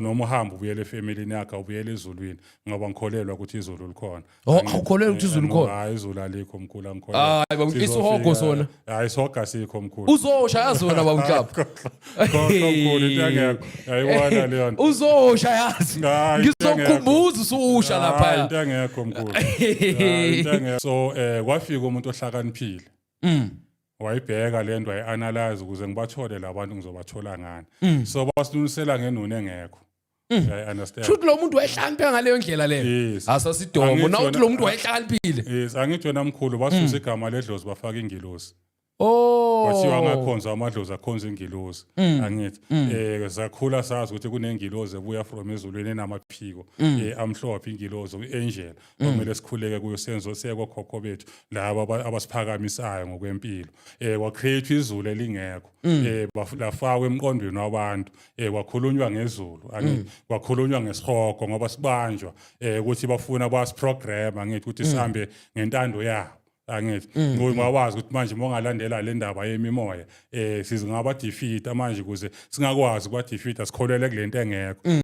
Noma uhamba ubuyele efamilini yakho, ubuyele ezulwini, ngoba ngikholelwa ukuthi izulu likhona. Oh, awukholelwa ukuthi izulu likhona? Hayi, izulu alikho, mkhulu, angikholelwa. Hayi, baba, isihogo sona? Hayi, isihogo asikho, mkhulu. Uzosha yazi wena, baba uNhlapho. Khokho, mkhulu, into engekho, yayibona leyo nto. Uzosha yazi. Hayi, into engekho. Ngizokukhumbuza ususha Hayi, lapha. into engekho, mkhulu. Hayi, into engekho. So kwafika umuntu ohlakaniphile, wayibheka le nto, wayi-analyze ukuze ngibathole la bantu, ngizobathola ngani. So basinunisela ngenuni engekho. I understand. Shuthi lo muntu wayehlakaniphile ngaleyo ndlela leyo. Yes. Asasidomo. Angithi Na uthi wena- lo muntu wayehlakaniphile. Yes, angithi wena, mkhulu, basusa igama ledlozi, bafaka ingilosi. Oh. Kwathiwa angakhonza amadlozi, akhonza ingilosi, angithi? Sakhula sazi ukuthi kunengilosi ebuya from ezulwini enamaphiko amhlophe, ingilosi, u-angel, okumele sikhuleke kuyo, senzo siye kokhokho bethu laba abasiphakamisayo ngokwempilo. Kwa-create izulu elingekho, lafakwa emqondweni wabantu, kwakhulunywa ngezulu, angithi? Kwakhulunywa ngesihogo ngoba sibanjwa ukuthi bafuna basiprogram, angithi, ukuthi sihambe ngentando yabo, angithi? Ngoba wazi ukuthi manje uma ungalandela le ndaba yemimoya, sizingaba defeat manje. Ukuze singakwazi ukuba defeat, sikholele kulento engekho.